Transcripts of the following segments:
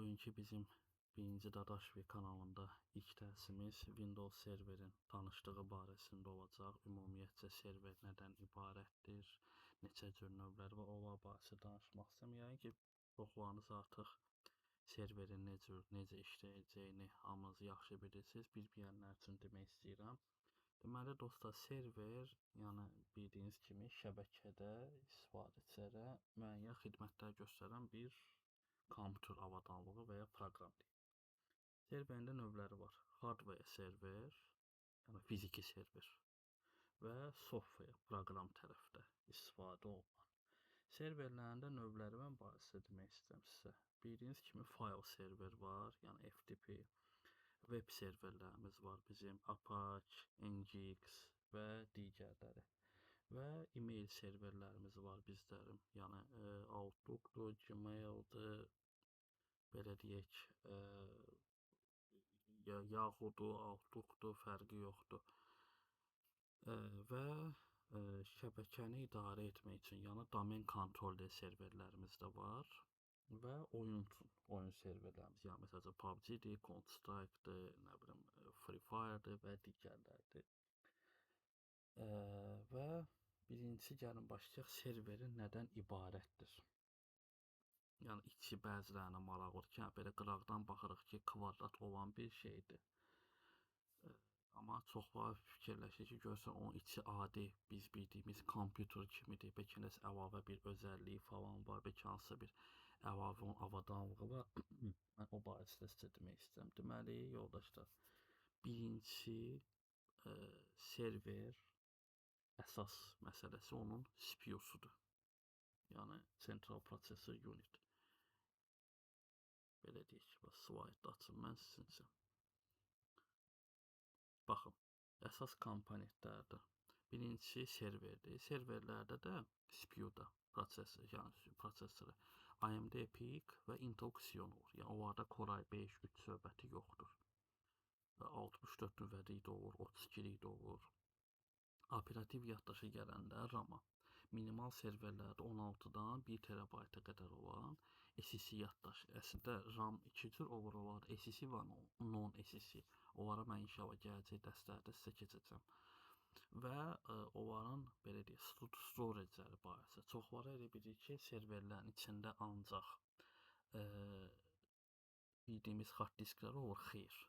Bugünkü bizim birinci Dadaşov kanalında ilk dərsimiz Windows serverin tanışlığı barəsində olacaq. Ümumiyyətcə server nədən ibarətdir, neçə cür növləri var, onlar barəsində danışmaq istəyirəm. Yəni ki, çoxlarınız artıq serverin necə işləyəcəyini hamınız yaxşı bilirsiniz. Bilməyənlər üçün demək istəyirəm. Deməli dostlar, server, yəni bildiyiniz kimi şəbəkədə istifadəçilərə müəyyən xidmətlər göstərən bir kompüter avadanlığı və ya proqram deyil. Serverin də növləri var. Hardware server, yəni fiziki server və software, proqram tərəfdə istifadə olunan. Serverlərin də növləri mən barəsində demək istəyirəm sizə. Bildiyiniz kimi file server var, yəni FTP, web serverlərimiz var bizim, Apache, Nginx və digərləri. Və e-mail serverlərimiz var bizlərin. Yəni Outlook-dur, Gmail-dır, belə deyək, Yahoo-dur, Outlook-dur, fərqi yoxdur. Və şəbəkəni idarə etmək üçün, yəni domen kontroller serverlərimiz də var və oyun üçün, oyun serverlərimiz, yəni məsələn PUBG-dir, Counter-Strike-dır, nə bilim Free Fire-dır və digərləridir. Və birincisi gəlin başlayaq serverin nədən ibarətdir. Yəni içi bəzilərinə maraqlıdır ki, yəni, belə qıraqdan baxırıq ki, kvadrat olan bir şeydir. Amma çoxları fikirləşir ki, görsən onun içi adi biz bildiyimiz kompüter kimidir. Bəlkə nəsə əlavə bir özəlliyi falan var, bəlkə hansısa bir əlavə onun avadanlığı var. Mən o barəsində sizə demək istəyirəm. Deməli, yoldaşlar, birincisi server əsas məsələsi onun CPU-sudur. Yəni Central Processor Unit. Belə deyək ki, bax, slaydı açım mən sizin üçün. Baxın, əsas komponentlərdir. Birincisi serverdir. Serverlərdə də CPU-da prosesor, yəni prosessoru AMD EPYC və Intel Xeon olur. Yəni onlarda Core i5 3 söhbəti yoxdur. 64 nüvəlik də olur, 32-lik də olur. Operativ yaddaşa gələndə RAM-a minimal serverlərdə 16-dan 1 terabayta qədər olan SSD yaddaş. Əslində RAM iki cür olur, onlar SSD və non-SSD. Onlara mən inşallah gələcək dərslərdə sizə keçəcəm. Və onların belə deyək, storage-ləri barəsində çoxları elə bilir ki, serverlərin içində ancaq bildiyimiz hard disklər olur. Xeyr.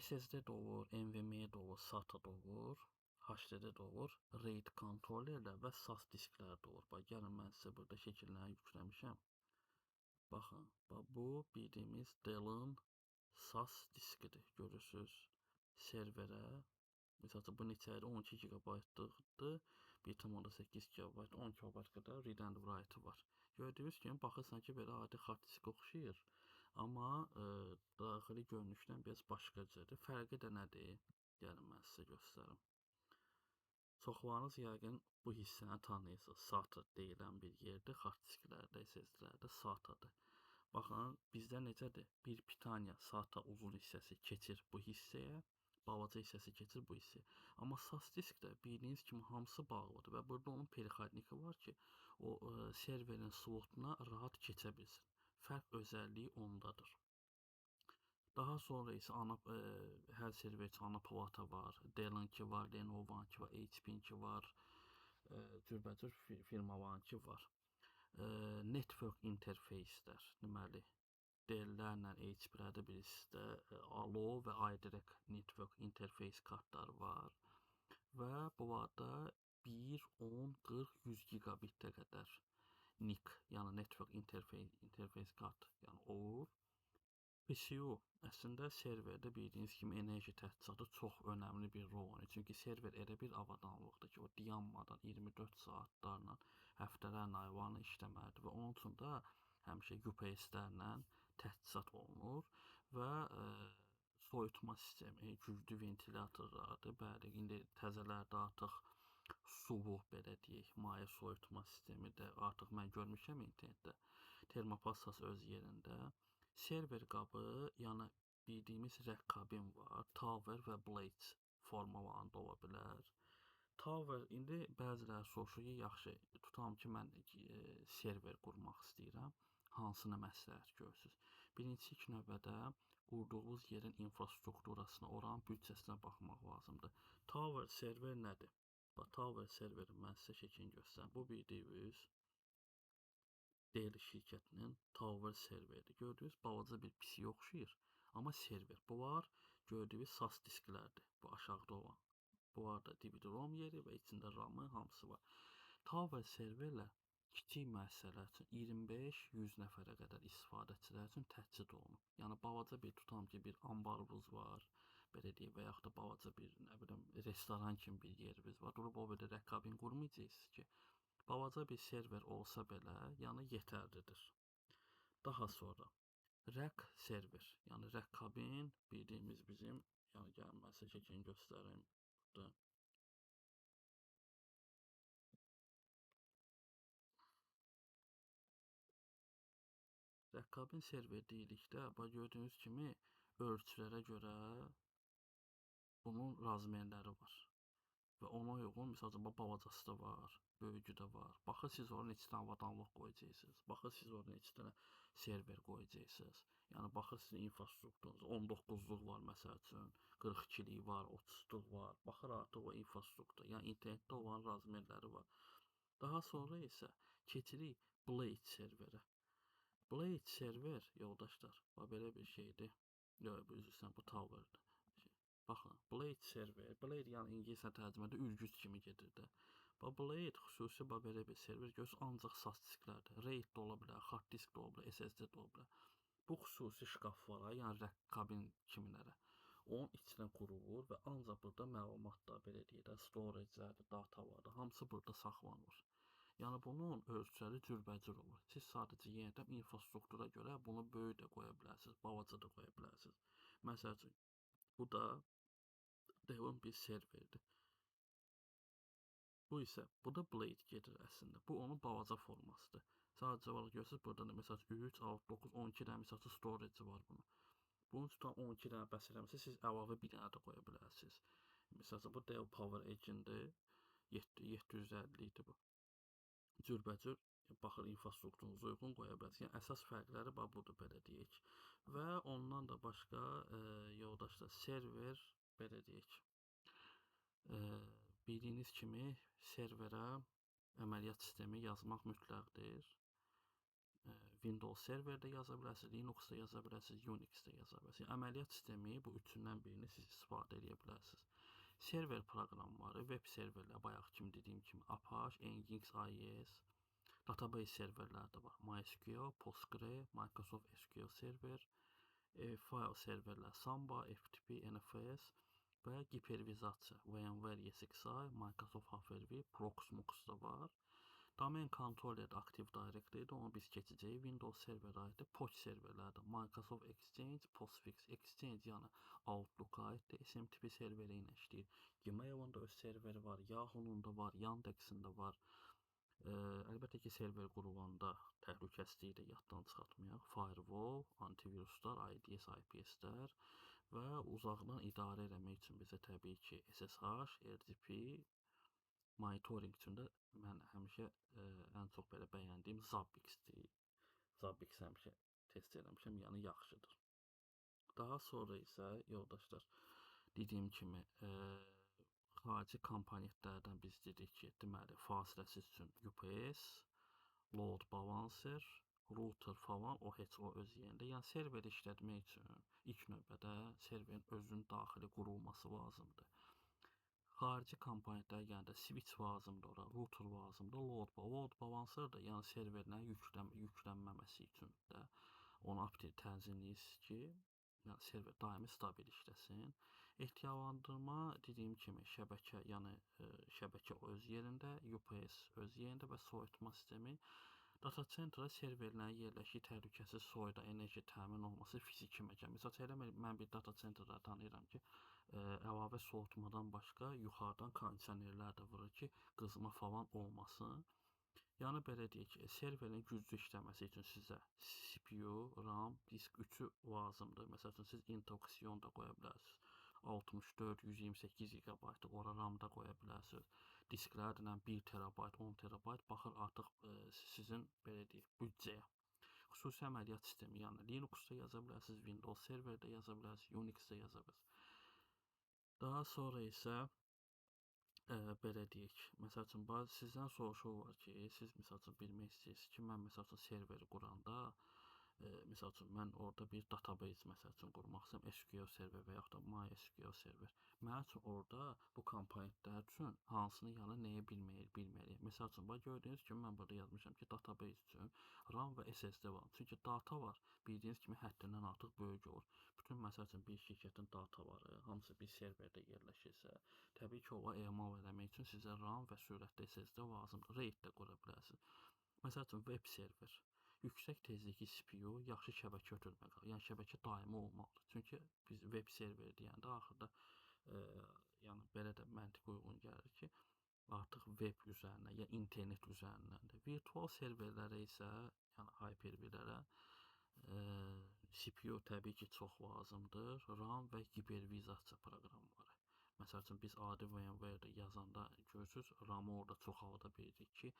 SSD də olur, NVMe də olur, SATA da olur, HDD də olur, RAID kontrollerlər və SAS disklər də olur. Bax, gəlin mən sizə burada şəkilləri yükləmişəm. Baxın, bax, bu bildiyimiz Dell-in SAS diskidir. Görürsüz, serverə, məsələn, bu neçə idi? 12 GB-lıqdır. 1,8 GB, 10 GB qədər read and write var. Gördüyünüz kimi, baxırsan ki, belə adi hard diskə oxşayır. Amma daxili görünüşdən biraz başqa cürdür. Fərqi də nədir? Gəlin mən sizə göstərim. Çoxlarınız yəqin bu hissəni tanıyırsınız. SATA deyilən bir yerdir. Hard disklərdə, SSD-lərdə SATA-dır. Baxın, bizdə necədir? Bir pitaniya SATA uzun hissəsi keçir bu hissəyə, balaca hissəsi keçir bu hissəyə. Amma SAS diskdə bildiyiniz kimi hamısı bağlıdır və burada onun perixodniki var ki, o serverin slotuna rahat keçə bilsin. Fərq özəlliyi ondadır. Daha sonra isə hər server üçün ana plata var. Dell-inki var, Lenovo-nki var, HP-nki var, cürbəcür firmalarınki var. Network interfacelər, deməli, Dell-lərlə HP-lərdə bilirsiniz də ALO və iDirect Network interface kartları var. Və bunlarda 1, 10, 40, 100 gigabitə qədər NIC, yəni Network Interface kart, yəni olur. PCU əslində serverdə bildiyiniz kimi enerji təchizatı çox önəmli bir rol oynayır. Çünki server elə bir avadanlıqdır ki, o dayanmadan 24 saatlarla, həftələrlə, aylarla işləməlidir və onun üçün də həmişə UPS-lərlə təchizat olunur və soyutma sistemi, güclü ventilyatorlardır. Bəli, indi təzələrdə artıq sulu, belə deyək, maye soyutma sistemi də artıq mən görmüşəm internetdə. Termopastası öz yerində. Server qabı, yəni bildiyimiz rack kabin var. Tower və Blade formalarında ola bilər. Tower, indi bəziləri soruşur ki, yaxşı, tutalım ki, mən server qurmaq istəyirəm. Hansını məsləhət görürsünüz? Birinci ilk növbədə qurduğunuz yerin infrastrukturasına, oranın büdcəsinə baxmaq lazımdır. Tower server nədir? Bax, Tower serveri mən sizə şəklini göstərim. Bu bildiyiniz Dell şirkətinin Tower serveridir. Gördüyünüz balaca bir PC oxşayır, amma server. Bu var, gördüyünüz SAS disklərdir. Bu aşağıda olan. Bu var da DVD-ROM yeri və içində RAM-ı hamısı var. Tower serverlə kiçik müəssisələr üçün 25-100 nəfərə qədər istifadəçilər üçün təchiz olunub. Yəni balaca bir tutam ki, bir ambarımız var, belə deyək, və yaxud da balaca bir, nə bilim, restoran kimi bir yerimiz var. Durub o belə rəqabin qurmayacaqsınız ki, balaca bir server olsa belə, yəni yetərlidir. Daha sonra rack server, yəni rack kabin bildiyimiz bizim, yəni gəlin mən sizə şəklini göstərim. Burada. Rack kabin server deyildikdə, bax gördüyünüz kimi ölçülərə görə bunun razmerləri var. Və ona uyğun, misal üçün, bax, balacası da var, böyücü də var. Baxır siz ora neçə dənə avadanlıq qoyacaqsınız. Baxır siz ora neçə dənə server qoyacaqsınız. Yəni baxır sizin infrastrukturunuz. 19-luq var məsəl üçün, 42-lik var, 30-luq var. Baxır artıq o infrastruktur, yəni internetdə olan razmerləri var. Daha sonra isə keçirik Blade serverə. Blade server yoldaşlar, bax belə bir şeydir. Yox, bu üzr istəyirəm, bu Tower'dır. Baxın, Blade server, Blade yəni ingiliscə tərcümədə ürgüc kimi gedir də. Bax, Blade xüsusi bax belə bir server görürsünüz, ancaq SAS disklərdir. RAID də ola bilər, hard disk də ola bilər, SSD də ola bilər. Bu xüsusi şkaf var, ha, yəni rack kabin kimilərə. Onun içinə qurulur və ancaq burada məlumat da, belə deyək də, storage-lərdir, datalardır, hamısı burada saxlanılır. Yəni bunun ölçüləri cürbəcür olur. Siz sadəcə yenə də infrastruktura görə bunu böyük də qoya bilərsiniz, balaca da qoya bilərsiniz. Məsəl üçün, bu da Dell-in bir serverdir. Bu isə, bu da Blade gedir əslində. Bu onun balaca formasıdır. Sadəcə olaraq görürsünüz, burada da məsəl üçün 3, 6, 9, 12 dənə məsəl üçün storage var bunun. Bunun üçün 12 dənə bəs eləmirsə, siz əlavə bir dənə də qoya bilərsiniz. Məsəl üçün, bu Dell Power Edge-indir. 750 idi bu. Cürbəcür baxır infrastrukturunuza uyğun qoya bilərsiniz. Yəni əsas fərqləri bax budur, belə deyək. Və ondan da başqa, yoldaşlar, server, belə deyək. Bildiyiniz kimi serverə əməliyyat sistemi yazmaq mütləqdir. Windows serverdə yaza bilərsiniz, Linux-da yaza bilərsiniz, Unix-də yaza bilərsiniz. Yəni, əməliyyat sistemi bu üçündən birini siz istifadə edə bilərsiniz. Server proqramları, web serverlər, bayaq kimi dediyim kimi Apache, Nginx, IIS, database serverlər də var. MySQL, Postgre, Microsoft SQL Server, file serverlər Samba, FTP, NFS və hipervizasiya, VMware ESXi, Microsoft Hyper-V, Proxmox da var. Domain controller də Active Directory-dir, onu biz keçəcəyik. Windows serverə aiddir, POC serverlərdir. Microsoft Exchange, Postfix Exchange, yəni Outlook-a aiddir. SMTP serveri ilə işləyir. Gmail-un da öz serveri var, Yahoo-nun da var, Yandex-in də var. Əlbəttə ki, server qurulanda təhlükəsizliyi də yaddan çıxartmayaq. Firewall, antiviruslar, IDS, IPS-lər və uzaqdan idarə eləmək üçün bizə təbii ki, SSH, RDP, monitoring üçün də mən həmişə ən çox belə bəyəndiyim Zabbix-dir. Zabbix həmişə test eləmişəm, yəni yaxşıdır. Daha sonra isə yoldaşlar, dediyim kimi, xarici komponentlərdən biz dedik ki, deməli, fasiləsiz üçün UPS, load balancer, router falan, o heç o öz yerində. Yəni serveri işlətmək üçün ilk növbədə serverin özünün daxili qurulması lazımdır. Xarici komponentlər, yəni də switch lazımdır ora, router lazımdır, load balancer da, yəni serverinə yüklənməməsi üçün də onu update tənzimləyirsiniz ki, yəni server daimi stabil işləsin. Ehtiyatlandırma dediyim kimi şəbəkə, yəni şəbəkə öz yerində, UPS öz yerində və soyutma sistemi. Data center'a serverlərin yerləşdiyi təhlükəsiz soyda enerji təmin olması fiziki məkan. Məsəl üçün, elə mən bir data center'da tanıyıram ki, əlavə soğutmadan başqa yuxarıdan kondisionerlər də vurur ki, qızma falan olmasın. Yəni belə deyək ki, serverin güclü işləməsi üçün sizə CPU, RAM, disk 3-ü lazımdır. Məsəl üçün, siz Intel Xeon da qoya bilərsiniz. 64, 128 gigabaytlıq ora RAM da qoya bilərsiniz. Disklərlə 1 terabayt, 10 terabayt baxır artıq sizin belə deyək, büdcəyə. Xüsusi əməliyyat sistemi, yəni Linux-da yaza bilərsiniz, Windows serverdə yaza bilərsiniz, Unix-də yaza bilərsiniz. Daha sonra isə belə deyək, məsəl üçün, sizdən soruşurlar ki, siz məsəl üçün bilmək istəyirsiniz ki, mən məsəl üçün serveri quranda, məsəl üçün, mən orada bir database məsəl üçün qurmaq istəyirəm, SQL server və yaxud da MySQL server. Mənim üçün orada bu komponentlər üçün hansını, yəni nəyə bilməliyəm. Məsəl üçün, bax, gördüyünüz kimi mən burada yazmışam ki, database üçün RAM və SSD var. Çünki data var, bildiyiniz kimi həddindən artıq böyük olur. Bütün, məsəl üçün, bir şirkətin dataları hamısı bir serverdə yerləşirsə, təbii ki, ora emal eləmək üçün sizə RAM və sürətli SSD lazımdır. RAID də qura bilərsiniz. Məsəl üçün, web server. Yüksək tezlikli CPU, yaxşı şəbəkə ötürmək. Yəni, şəbəkə daimi olmalıdır. Çünki biz web server deyəndə axırda, yəni belə də məntiqə uyğun gəlir ki, artıq web üzərinə ya internet üzərindəndir. Virtual serverlərə isə, yəni Hyper-V-lərə CPU təbii ki, çox lazımdır. RAM və hipervizasiya proqramları. Məsəl üçün, biz adi VMware-də yazanda görürsünüz, RAM-ı orada çox halda bilirik ki,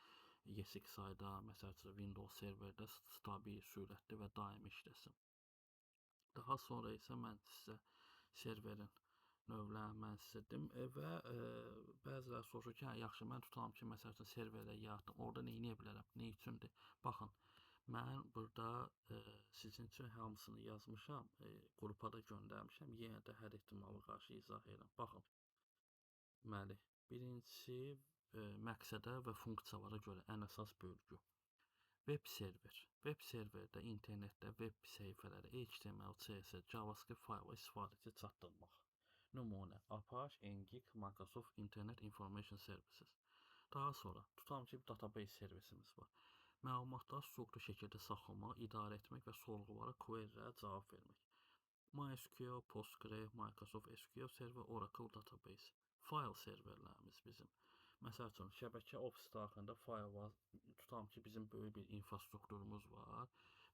ESXi-da, məsəl üçün, Windows serverdə stabil, sürətli və daimi işləsin. Daha sonra isə mən sizə serverin növlərini mən sizə dedim və bəziləri soruşur ki, hə, yaxşı, mən tutalım ki, məsəl üçün, serverlə yaratdım, orada nə edə bilərəm, nə üçündür? Baxın, mən burada sizin üçün hamısını yazmışam, qrupa da göndərmişəm, yenə də hər ehtimala qarşı izah edirəm. Baxın, deməli, birincisi, məqsədə və funksiyalara görə ən əsas bölgü. Web server. Web serverdə internetdə web səhifələri HTML, CSS, JavaScript faylı istifadəçi çatdırmaq. Nümunə, Apache, Nginx, Microsoft Internet Information Services. Daha sonra, tutalım ki, bir database servisimiz var. Məlumatları struktur şəkildə saxlamaq, idarə etmək və sorğulara, query-lərə cavab vermək. MySQL, Postgre, Microsoft SQL Server, Oracle Database. Fayl serverlərimiz bizim. Məsəl üçün, şəbəkə ofis daxilində fayl var. Tutalım ki, bizim böyük bir infrastrukturumuz var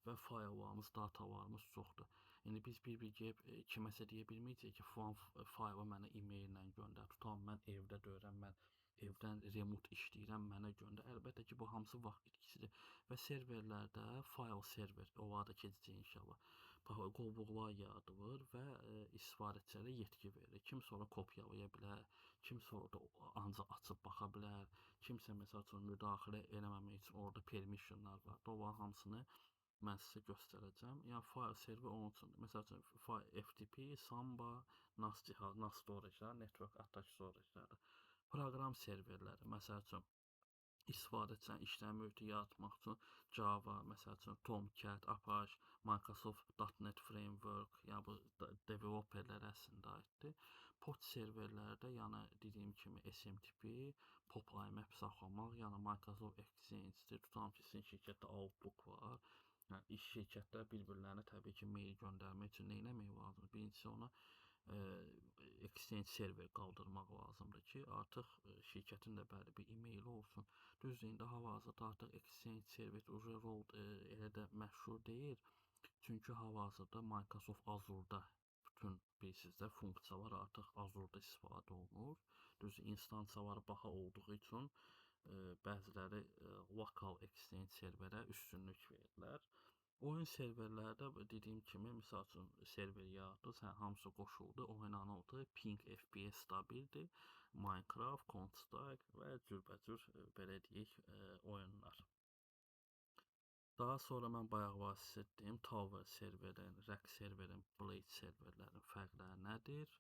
və fayllarımız, datalarımız çoxdur. İndi biz bir-bir gəlib kiməsə deyə bilməyəcəyik ki, filan faylı mənə e-mail ilə göndər. Tutalım, mən evdə deyirəm, mən evdən remote işləyirəm, mənə göndər. Əlbəttə ki, bu hamısı vaxt itkisidir. Və serverlərdə fayl server, onlara da keçəcək inşallah. Qovluqlar yaradılır və istifadəçilərə yetki verilir. Kimsə ora kopyalaya bilər, kimsə orada ancaq açıb baxa bilər, kimsə məsəl üçün müdaxilə eləməmək üçün orada permissionlar var. Onların hamısını mən sizə göstərəcəm. Yəni fayl server onun üçündür. Məsəl üçün FTP, Samba, NAS cihaz, NAS storage-lər, Network Attached Storage-lərdir. Proqram serverləri, məsəl üçün istifadəçinin işləm mühiti yaratmaq üçün Java, məsəl üçün Tomcat, Apache, Microsoft .NET Framework, yəni bu developerlərə əslində aiddir. Pod serverlərdə, yəni dediyim kimi SMTP, POP IMAP saxlamaq, yəni Microsoft Exchange-dir. Tutalım ki, sizin şirkətdə Outlook var. Yəni iş şirkətlər bir-birlərinə təbii ki, mail göndərmək üçün nə etmək lazımdır? Birincisi ona Exchange server qaldırmaq lazımdır ki, artıq şirkətin də bəli bir e-maili olsun. Düzdür, indi hal-hazırda artıq Exchange server rol elə də məşhur deyil. Çünki hal-hazırda Microsoft Azure-da bütün bilirsiniz də funksiyalar artıq Azure-da istifadə olunur. Düzdür, instansiyaları baha olduğu üçün bəziləri lokal Exchange serverə üstünlük verirlər. Oyun serverlərdə dediyim kimi, misal üçün server yaratdı, sən hamısı qoşuldu, oynanıldı, ping FPS stabildir, Minecraft, Counter-Strike və cürbəcür belə deyək, oyunlar. Daha sonra mən bayaq vasitə etdiyim Tower serverin, Rack serverin, Blade serverlərin fərqləri nədir?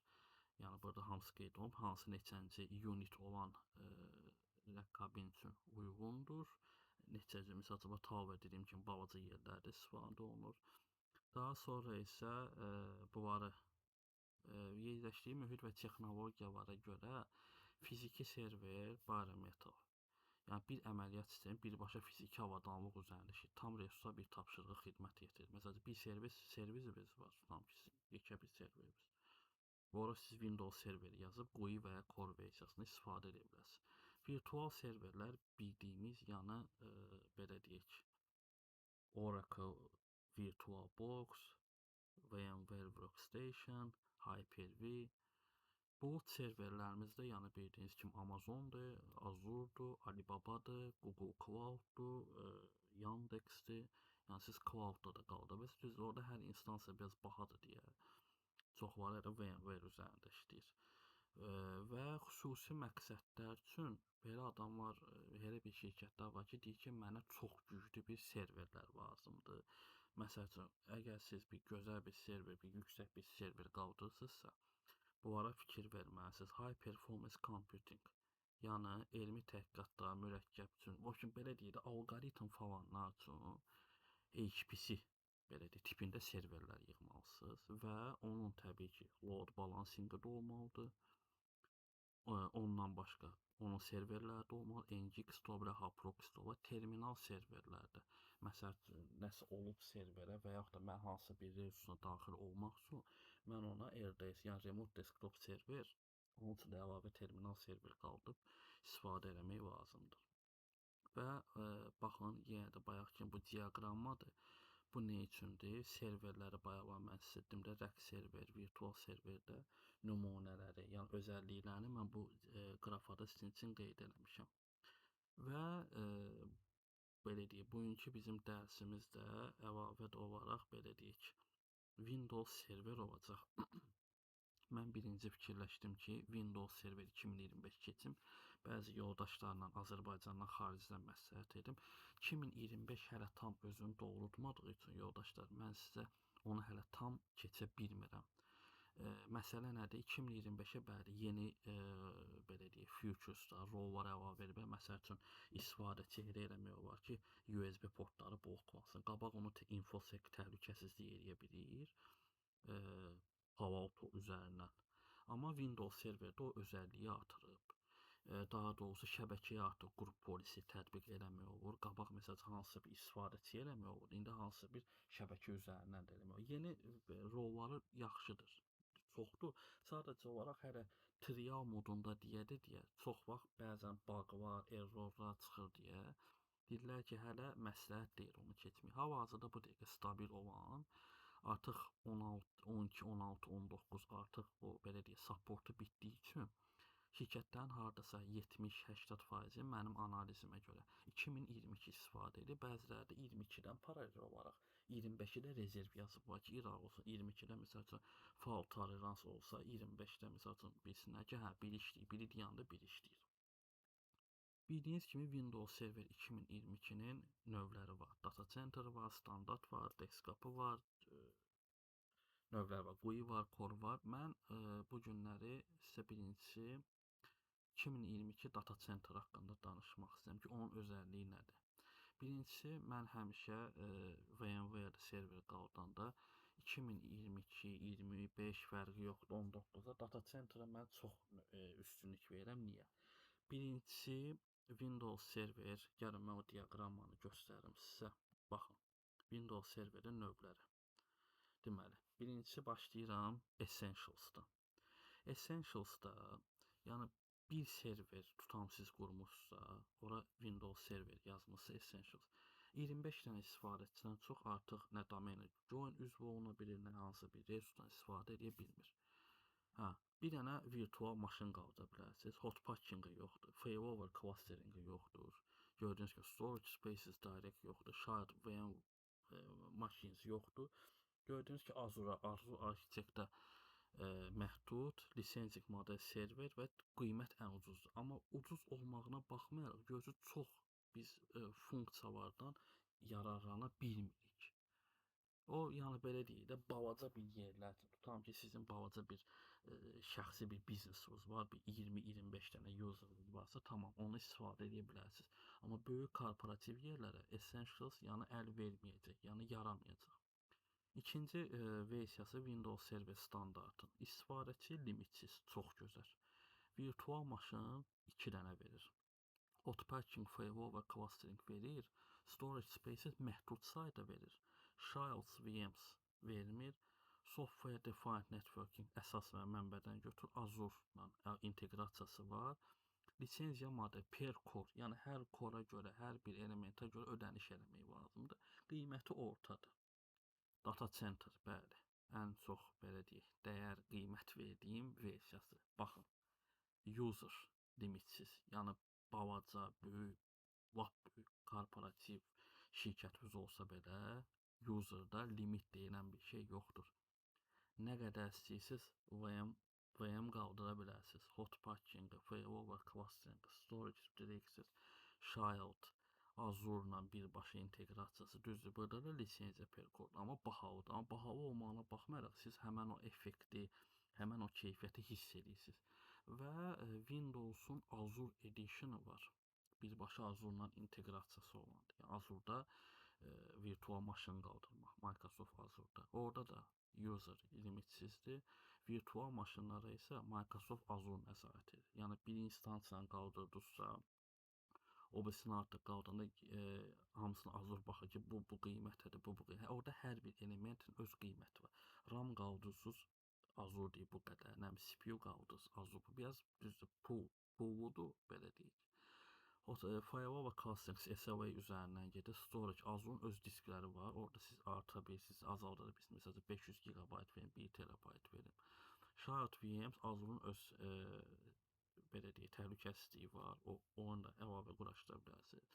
Yəni burada hamısı qeyd olunub, hansı neçənci unit olan rack kabin üçün uyğundur. Neçəcə, misal üçün, Tower dediyim kimi balaca yerlərdə istifadə olunur. Daha sonra isə bunları yerləşdiyi mühit və texnologiyalara görə fiziki server, bare metal. Yəni bir əməliyyat sistemi birbaşa fiziki avadanlıq üzərində işləyir. Tam resursa bir tapşırığı xidmət yetirir. Məsələn, bir servisimiz var, tutalım ki, sizin yekə bir serverimiz. Bu arada siz Windows serveri yazıb GUI və ya Core versiyasını istifadə edə bilərsiniz. Virtual serverlər bildiyimiz, yəni belə deyək, Oracle VirtualBox, VMware Workstation, Hyper-V. Bulut serverlərimizdə, yəni bildiyiniz kimi Amazondur, Azure'dur, Alibaba'dır, Google Cloud'dur, Yandex'dir. Yəni siz cloud-da da qalda bilirsiniz. Düzdür, orada hər instansiya biraz bahadır deyə çox var elə VMware üzərində işləyir. Və xüsusi məqsədlər üçün belə adamlar, elə bir şirkətlər var ki, deyir ki, mənə çox güclü bir serverlər lazımdır. Məsəl üçün, əgər siz bir gözəl bir server, bir yüksək bir server qaldırırsınızsa, bunlara fikir verməlisiniz. High performance computing, yəni elmi təhqiqatlar, mürəkkəb üçün, o üçün belə deyək də, alqoritm falanlar üçün HPC belə deyək, tipində serverlər yığmalısınız və onun təbii ki, load balancing-i də olmalıdır. Ondan başqa onun serverləri də olmalı, Nginx də ola bilər, HAProxy də ola bilər, terminal serverlərdə. Məsəl üçün, nəsə olub serverə və yaxud da mən hansısa bir resursuna daxil olmaq üçün mən ona RDS, yəni Remote Desktop Server, onun üçün də əlavə terminal server qaldıb istifadə eləmək lazımdır. Və baxın, yenə də bayaq ki, bu diaqrammadır. Bu nə üçündür? Serverləri bayaq mən sizə dedim də, rack server, virtual serverdə nümunələri, yəni özəlliklərini mən bu qrafada sizin üçün qeyd eləmişəm. Və belə deyək, bugünkü bizim dərsimiz də əlavə də olaraq belə deyək, Windows Server olacaq. Mən birinci fikirləşdim ki, Windows Server 2025 keçim. Bəzi yoldaşlarla Azərbaycandan xaricdən məsləhət edim. 2025 hələ tam özünü doğrultmadığı üçün yoldaşlar, mən sizə onu hələ tam keçə bilmirəm. Məsələ nədir? 2025-ə bəli, yeni belə deyək, featureslar, rollar əlavə ediblər. Məsəl üçün, istifadəçi elə eləmək olar ki, USB portları bloklansın. Qabaq onu infosec təhlükəsizlik eləyə bilir. Palo Alto üzərindən. Amma Windows Serverdə o özəlliyi artırıb. Daha doğrusu şəbəkəyə artıq qrup polisi tətbiq eləmək olur. Qabaq məsələn hansısa bir istifadəçi eləmək olur. İndi hansısa bir şəbəkə üzərindən də eləmək olur. Yeni rolları yaxşıdır. Çoxdur. Sadəcə olaraq hələ trial modunda deyə çox vaxt bəzən buglar, errorlar çıxır deyə deyirlər ki, hələ məsləhət deyil onu keçmək. Hal-hazırda bu dəqiqə stabil olan artıq 16, 12, 16, 19 artıq o belə deyək, supportu bitdiyi üçün şirkətlərin hardasa 70-80%-i mənim analizimə görə 2022 istifadə edir. Bəziləri də 22-dən paralel olaraq 25-i də rezerv yazıblar ki, İraq olsun 22-də məsəl üçün fault tolerance olsa 25-də məsəl üçün bilsinlər ki, hə, biri işləyir, biri deyəndə biri işləyir. Bildiyiniz kimi Windows Server 2022-nin növləri var. Data center var, standart var, desktop'ı var, növlər var, GUI var, core var. Mən bu günləri sizə birincisi 2022 data center haqqında danışmaq istəyirəm ki, onun özəlliyi nədir? Birincisi, mən həmişə VMware server qaldanda 2022, 25 fərqi yoxdur, 19-da data center'a mən çox üstünlük verirəm. Niyə? Birincisi, Windows Server, gəlin mən o diaqrammanı göstərim sizə. Baxın, Windows Serverin növləri. Deməli, birincisi başlayıram Essentials'dan. Essentials'da, yəni bir server tutam siz qurmuşsa, ora Windows Server yazmışsa Essentials. 25 dənə istifadəçidən çox artıq nə domain join üzvü oluna bilir, nə hansı bir resursdan istifadə edə bilmir. Hə, bir dənə virtual maşın qaldıra bilərsiniz. Hot patching-i yoxdur, failover clustering-i yoxdur. Gördüyünüz kimi storage spaces direct yoxdur, shared VM machines yoxdur. Gördüyünüz ki, Azure, Azure Architect-də məhdud, licensing model server və qiymət ən ucuzdur. Amma ucuz olmağına baxmayaraq, görürsünüz, çox biz funksiyalardan yararlana bilmirik. O, yəni belə deyək də, balaca bir yerlər, tutam ki, sizin balaca bir şəxsi bir biznesiniz var, bir 20-25 dənə userınız varsa, tamam, onu istifadə edə bilərsiniz. Amma böyük korporativ yerlərə Essentials yəni əl verməyəcək, yəni yaramayacaq. İkinci versiyası Windows Server standartın. İstifadəçi limitsiz, çox gözəl. Virtual maşın 2 dənə verir. Hot patching, failover, clustering verir. Storage spaces məhdud sayda verir. Child VMs vermir. Software Defined Networking əsas və mənbədən götür. Azure-la inteqrasiyası var. Lisenziya model per core, yəni hər core-a görə, hər bir elementə görə ödəniş eləmək lazımdır. Qiyməti ortadır. Data center, bəli, ən çox belə deyək, dəyər, qiymət verdiyim versiyası. Baxın, user limitsiz, yəni balaca, böyük, lap böyük korporativ şirkətiniz olsa belə, user'da limit deyilən bir şey yoxdur. Nə qədər istəyirsiniz VM qaldıra bilərsiniz. Hot patching, failover clustering, storage directories, Shield, Azure-la birbaşa inteqrasiyası. Düzdür, burada da lisenziya per kod, amma bahalıdır. Amma bahalı olmağına baxmayaraq siz həmən o effekti, həmən o keyfiyyəti hiss edirsiniz. Və Windows-un Azure Edition-ı var. Birbaşa Azure-la inteqrasiyası olan. Yəni Azure-da virtual maşın qaldırmaq, Microsoft Azure-da. Orada da user limitsizdir. Virtual maşınlara isə Microsoft Azure nəzarət edir. Yəni bir instansiyanı qaldırdıqsa, o birisini artıq qaldıranda hamısını Azure baxır ki, bu qiymətədir, bu qiymətə. Orada hər bir elementin öz qiyməti var. RAM qaldırsınız, Azure deyir bu qədər. Nə bilim, CPU qaldırsınız, Azure bu biraz düzdür, pulludur, belə deyək. Firewall və clustering SLA üzərindən gedir. Storage, Azure-un öz diskləri var. Orada siz artıra bilirsiniz, azalda bilirsiniz. Məsələn, 500 GB verin, 1 TB verin. Shared VMs, Azure-un öz belə deyək, təhlükəsizliyi var. Onu da əlavə quraşdıra bilərsiniz.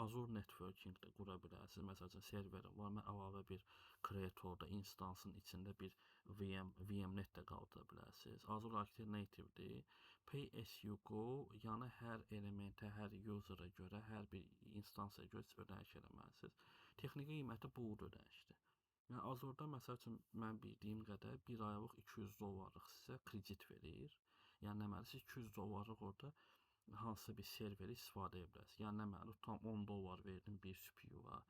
Azure Networking də qura bilərsiniz. Məsəl üçün serverim var. Mən əlavə bir creatorda instansın içində bir VM, VMnet də qaldıra bilərsiniz. Azure Architect Native-dir. Pay as you go, yəni hər elementə, hər user'a görə, hər bir instansaya görə siz ödəniş eləməlisiniz. Texniki qiyməti bulud ödənişdir. Yəni Azure-da məsəl üçün mən bildiyim qədər bir aylıq 200 dollarlıq sizə kredit verir. Yəni nə məna, siz 200 dollarlıq orada hansısa bir serveri istifadə edə bilərsiniz. Yəni nə məna, tam 10 dollar verdim bir CPU-a,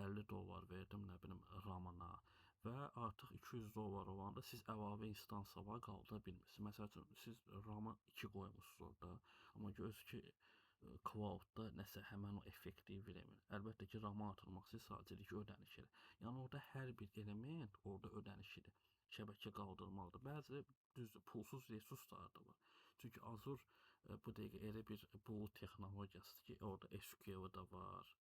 50 dollar verdim nə bilim RAM-ına və artıq 200 dollar olanda siz əlavə instansiyalar qaldıra bilmirsiniz. Məsəl üçün siz RAM-ı 2 qoymusunuz orada, amma görürsünüz ki, cloud-da nəsə həmən o effekti vermir. Əlbəttə ki, RAM-ı artırmaq istəyir, sadəcə ki, ödəniş edir. Yəni orada hər bir element orada ödəniş edir. Şəbəkə qaldırmaqdır. Bəzi düzdür, pulsuz resurslar da var. Çünki Azure bu dəqiqə elə bir bulut texnologiyasıdır ki, orada SQL da var,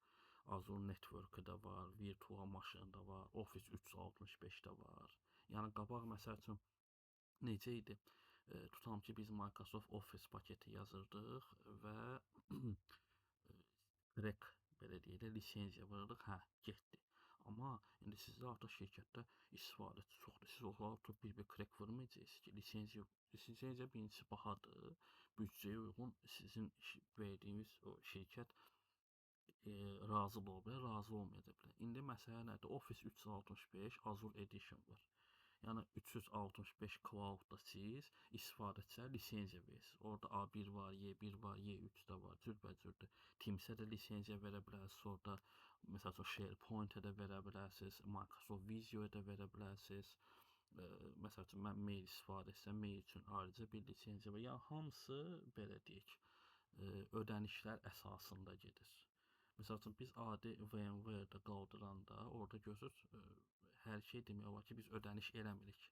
Azure Network-ı da var, virtual maşın da var, Office 365 də var. Yəni qabaq məsəl üçün necə idi? Tutalım ki, biz Microsoft Office paketi yazırdıq və crack belə deyək də lisenziya vururdıq, hə, getdi. Amma indi sizdə artıq şirkətdə istifadəçi çoxdur. Siz onlara oturub bir-bir crack vurmayacaqsınız ki, lisenziya birincisi bahadır. Büdcəyə uyğun sizin verdiyiniz o şirkət razı da ola bilər, razı olmaya da bilər. İndi məsələ nədir? Office 365 Azure Edition var. Yəni 365 Cloud-da siz istifadəçilərə lisenziya verirsiniz. Orada A1 var, Y1 var, Y3 də var, cürbəcürdür. Teams-ə də lisenziya verə bilərsiniz orada. Məsəl üçün SharePoint-ə də verə bilərsiniz, Microsoft Visio-ya da verə bilərsiniz. Məsəl üçün mən mail istifadə etsəm, mail üçün ayrıca bir lisenziya var. Yəni hamısı belə deyək, ödənişlər əsasında gedir. Məsəl üçün biz adi VMware-də qaldıranda orada görürsüz, hər şey demək olar ki, biz ödəniş eləmirik.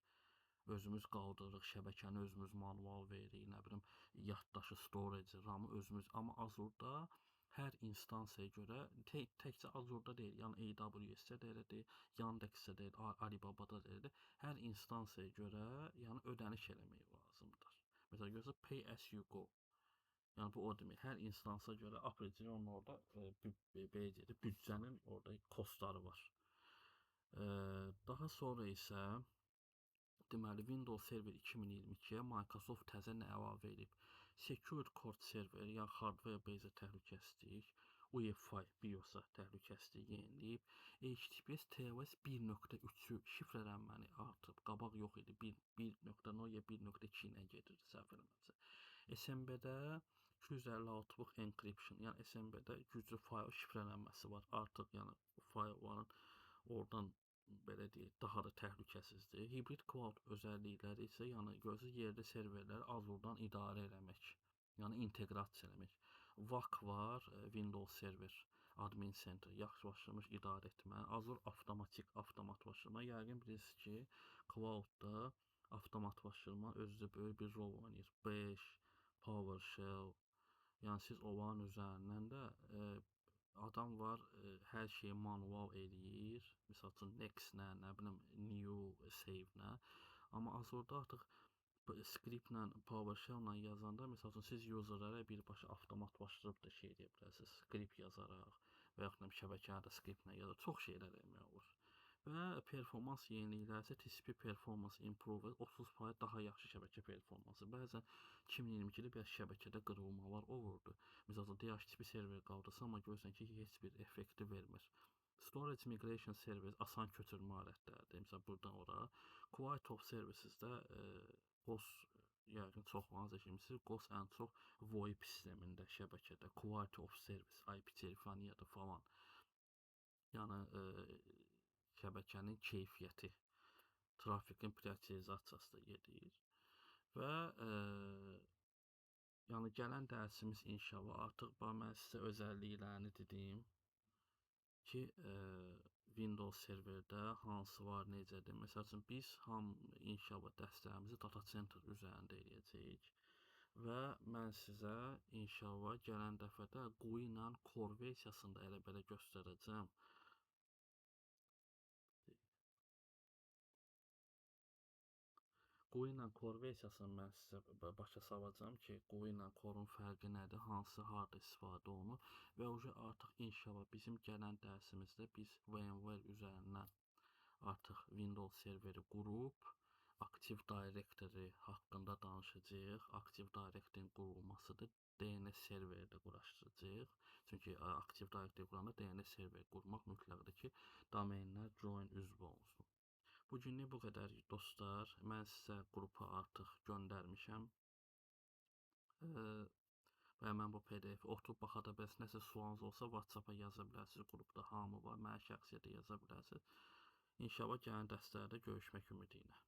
Özümüz qaldırırıq, şəbəkəni özümüz manual veririk, nə bilim, yaddaşı, storage, RAM-ı özümüz. Amma Azure-da hər instansiyaya görə təkcə Azure-da deyil, yəni AWS-də də elədir, Yandex-də də elə, Alibaba-da da elədir. Hər instansiyaya görə, yəni ödəniş eləmək lazımdır. Məsələn, görürsünüz, pay as you go. Yəni bu o demək, hər instansa görə operatorun orada belə deyək də, büdcənin orada costları var. Daha sonra isə deməli Windows Server 2022-yə Microsoft təzə nə əlavə edib? Secure Core Server, yəni hardware based təhlükəsizlik, UEFI BIOS-a təhlükəsizlik yeniləyib, HTTPS TLS 1.3-ü şifrələnməni artıb, qabaq yox idi, 1.0 ya 1.2 ilə gedirdi səhv eləmirəmsə. SMB-də 256-lıq encryption, yəni SMB-də güclü fayl şifrələnməsi var. Artıq yəni faylların oradan belə deyək, daha da təhlükəsizdir. Hibrid cloud özəllikləri isə, yəni görürsüz, yerli serverləri Azure-dan idarə eləmək, yəni inteqrasiya eləmək. WAC var, Windows Server Admin Center, yaxşılaşdırılmış idarə etmə, Azure avtomatik avtomatlaşdırma. Yəqin bilirsiniz ki, cloud-da avtomatlaşdırma özü böyük bir rol oynayır. Bash, PowerShell, yəni siz onların üzərindən də adam var, hər şeyi manual eləyir. Məsəl üçün Next-nə, nə bilim New Save-nə. Amma Azure-da artıq script-lə, PowerShell-la yazanda, məsəl üçün siz userlərə birbaşa avtomatlaşdırıb da şey deyə bilərsiniz, script yazaraq Və yaxud da şəbəkəni də skriptlə yazır. Çox şeylər eləmək olur. Və performans yenilikləri isə TCP Performance Improver 30% daha yaxşı şəbəkə performansı. Bəzən 2022-də biraz şəbəkədə qırılmalar olurdu. Məsələn, DHCP server qaldırsa, amma görürsən ki, heç bir effekti vermir. Storage Migration Service asan köçürmə alətləridir. Məsələn, buradan ora. Quality of Services-də QoS yəqin çoxlarınız eşitmisiniz. QoS ən çox VoIP sistemində, şəbəkədə, Quality of Service, IP telefoniyada falan. Yəni şəbəkənin keyfiyyəti, trafikin prioritizasiyası da gedir. Və yəni gələn dərsimiz inşallah artıq bax mən sizə özəlliklərini dedim ki, Windows serverdə hansı var, necədir. Məsəl üçün biz inşallah dərslərimizi data center üzərində eləyəcəyik. Və mən sizə inşallah gələn dəfədə GUI ilə Core versiyasında elə belə göstərəcəm. GUI ilə Core versiyasını mən sizə başa salacağam ki, GUI ilə Core-un fərqi nədir, hansı harda istifadə olunur və uca artıq inşallah bizim gələn dərsimizdə biz VMware üzərindən artıq Windows serveri qurub Active Directory haqqında danışacağıq. Active Directory-nin qurulmasıdır. DNS serveri də quraşdıracağıq. Çünki Active Directory quranda DNS serveri qurmaq mütləqdir ki, domenlər join üzvü olsun. Bugünlük bu qədər dostlar. Mən sizə qrupa artıq göndərmişəm. Və mən bu PDF-i oturub baxa da bilərsiniz. Nəsə sualınız olsa WhatsApp-a yaza bilərsiniz. Qrupda hamı var. Mənə şəxsiyyətə yaza bilərsiniz. İnşallah gələn dərslərdə görüşmək ümidi ilə.